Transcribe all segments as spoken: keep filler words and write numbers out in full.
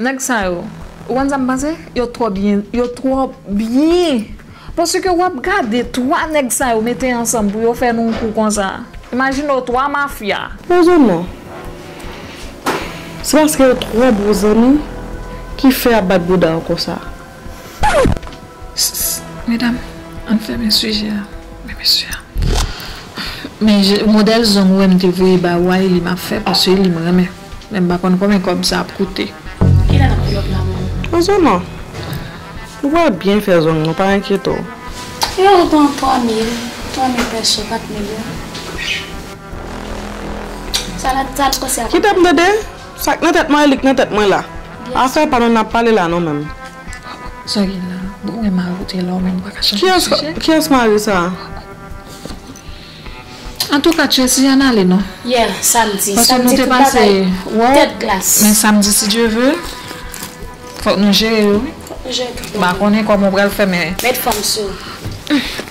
Nèg sa yo, ou konn sa m panse? Yo twò byen, yo twò byen. Paske w ap gade twa nèg sa yo mete ansanm pou yo fè nou yon kou konsa. Imajine w twa mafya. Pozo non. Se paske yo twò bon zanmi ki fè ap bat bouda w konsa. Medam, ann fèmen sijè a. Men mesye a. Men je- modèl zong ou wè m te voye ba ou a, e li m ap fè, paske li m renmen. Men m pa konn konbyen kòb sa ap koute. Kilè n ap fè lòt la, manman? Pozo non. Nou pral byen fè zong nou, pa enkyete w. Yo, pran twa mil, twa mil pèso, kat mil yo. Sa la, sa n panse a. Kite m tande. Sa k nan tèt mwen, li k nan tèt mwen la. Afè pa nou n ap pale la non menm. Sa gen la? Bon, mwen mawout la, ou menm ou pa ka chanje sijè. Kiyès mari sa? Antouka, Tracy, ann ale non. Yeah, samdi. Paske nou te pase, wow, tèt glas. Men samdi, si Dye ve, fòk nou jere yo, wi. Fòk nou jere tout bagay. M pa konnen kòman w pral fè, men. Met fanm sou.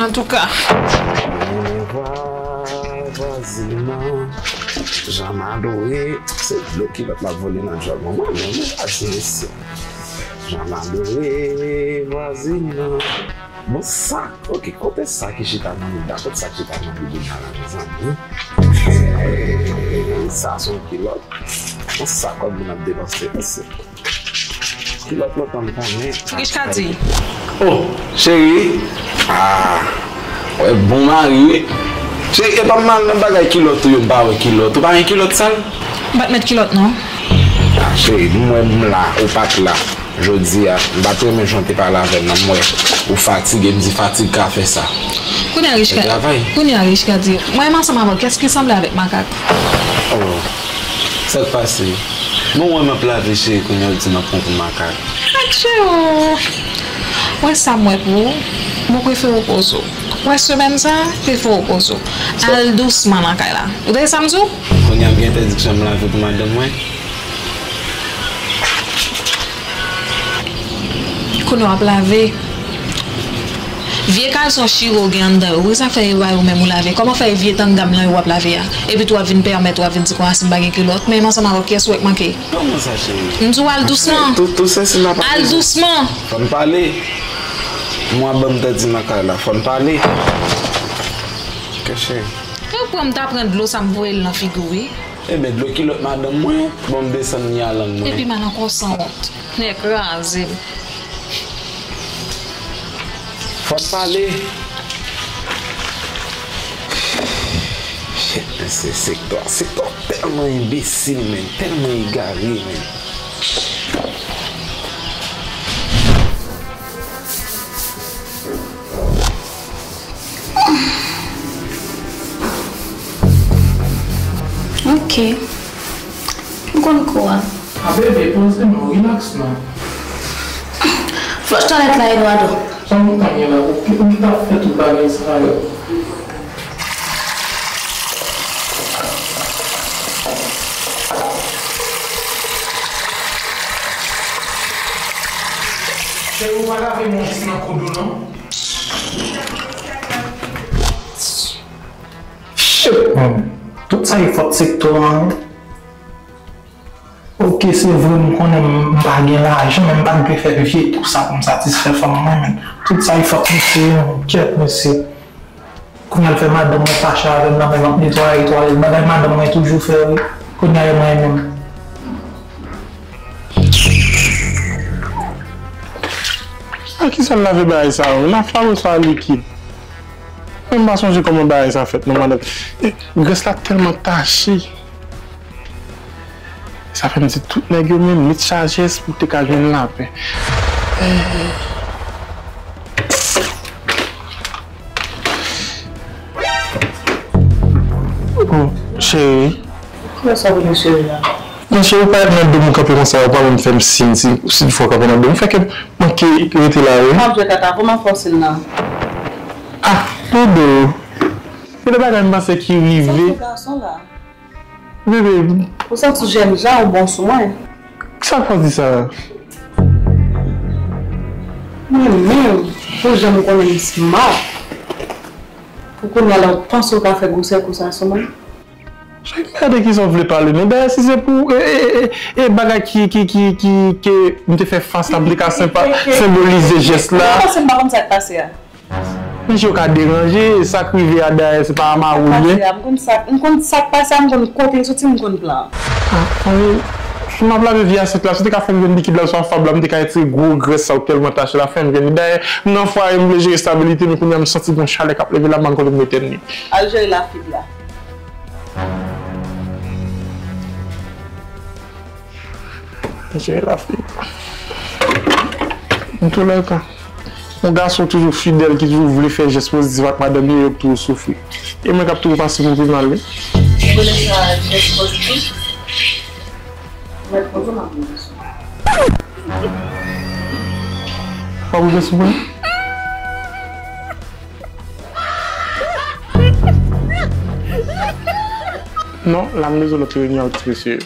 Antouka. Vwa vwazin nan, jan m adore, se dlo kilòt l ap vole nan djòl mwen. Mwen menm, vwazin mesye. Jan m adore vwazin nan. Bon, sa, ok, kote sa ki chita nan mouda, kote sa ki chita nan bouboun nan la, mezanmi? Sa se yon kilòt. Bon, sa kòb moun ap depanse, mesye. Kilòt lontan m konnen. Richka di. Oh, cheri. Ah, wè bon mari, wi. Cheri, e pa m mal nan bagay kilòt ou yo, m pa wè kilòt. Ou pa gen kilòt sal? M pa t met kilòt, non. Ah, cheri, m wè m la, ou pa t la. Jodi a, m pa t renmen jan w te pale avè m nan, m wè ou fatige, m di fatig ka fè sa. Kounye a Richka, kounye a Richka di, mwen menm ansanm avè w, kiyès ki sanble avèk makak? Oh, sa k pase? Bon, wè m ap lave cheri, kounye a w di m ap pran pou makak. Atchoo! Wè sa m wè pou ou, mwen prefere w poze w. Wè semèn sa, prefere w poze w. Al dousman nan kay la. Ou tande sa m di w? Kounye a m gen entèdiksyon m lave pou madanm mwen? Kounye w ap lave. Vye kalson chire w gen anndan yo. Poukisa fè e pa yo menm ou lave? Kòman fè e vye tanga m nan yo w ap lave a? Epi tou w ap vin pèmèt, w ap vin di konsa si m pa gen kilòt. Men m ansanm avè w, kiyès ou wè k manke? Kòman sa, cheri? M di w al dousman. Tout, tout sesi n ap... Al dousman. Fò n pale. Mwen ban m tèt di nan kay la. Fò n pale. Ok, cheri. Ou pran m ta pran dlo sa m voye l nan figi w, wi. Ebyen, dlo kilòt madanm mwen, bon, m desann li a lang mwen. Epi mal ankò sanwont. Nèg kraze m. Fò n pale. Shit, men se sektò. Sektò tèlman enbesil, men, tèlman egare, men. Ok. M konn kou a. A bebe, poze non, rilaks non. Flòch twalèt la, Eduardo. Sa m kontan gen la, ou, ou t ap fè tout bagay sa yo. Cheri, ou pa lave men w nan koud ou non? Shit, man. Tout sa e fòt sektò an, wi. Ok, se vre, m konnen m, m pa gen lajan, men m pa t dwe fè vye kou sa pou m satisfè fanm mwen, men tout sa e fòt misye, men kèt mesye. Kounye a l fè madanm mwen fache avè m nan, men m ap netwaye twalèt. Bagay madanm mwen toujou fè, wi. Kounye a e mwen menm. A kisa l lave bagay sa yo? Nan flawo sa likid. Mwen m pa sonje kòman bagay sa fèt non, madanm. E, grès la tèlman tache. Sa fè m di tout nèg yo menm met sajès pou te ka jwenn lapè. Oh, cheri. Kòman sa vle cheri la? Non, cheri, ou pa nan do m ou kanpe konsa, ou pa menm fè m siy si, si fò w kanpe nan do m. Ou fè kè m manke rete la, wi. M ap jwe kaka, kòman fò w siy nan? Ah, dodo. Gen de bagay m panse ki rive. Sa sou gason la. Bebe. Ou santi jènjan ou bon sou mwen. Kisa k fè w di sa? Mwen menm, pou jan m konnen m smart, pou kounye a la w panse w ka fè gwosè konsa sou mwen? Chéri, gade kisa w vle pale non. Dayè, si se pou e, e, e, e, e bagay ki, ki, ki, ki, ke m te fè fas la, m te ka senpa, senbolize jès la. Mwen panse m pa konn sa k pase a. Men si yo ka deranje, sa k rive a dayè, se pa Amari ou ye. Sa k pase a, m konn sa, m konn sa k pase a, m konn kote l soti, m konn plan an. Ah, fanmi, si m ap lave vye asyèt la, si w te ka fè m jwenn likid la sou afab la, m te ka retire gwo grès sa w tèlman tache la, fè m jwenn li. Dayè, m nan fwaye, m vle jere estabilite, men kounye a m santi gon chalè k ap leve la, m pa konn kote m mete n li. Al jere lafib la. Jere lafib. Antoulèka, yon gason toujou fidèl ki toujou vle fè jès pozitif ak madanm li, yo toujou soufri. E mwen k ap toujou pase pou pi mal, wi. Ou konnen sa, jès pozitif? Mèt Bondye, m ap vin sou. W ap vin sou mwen? Non, la m bezwen lòt reyinyon ak ti mesye yo.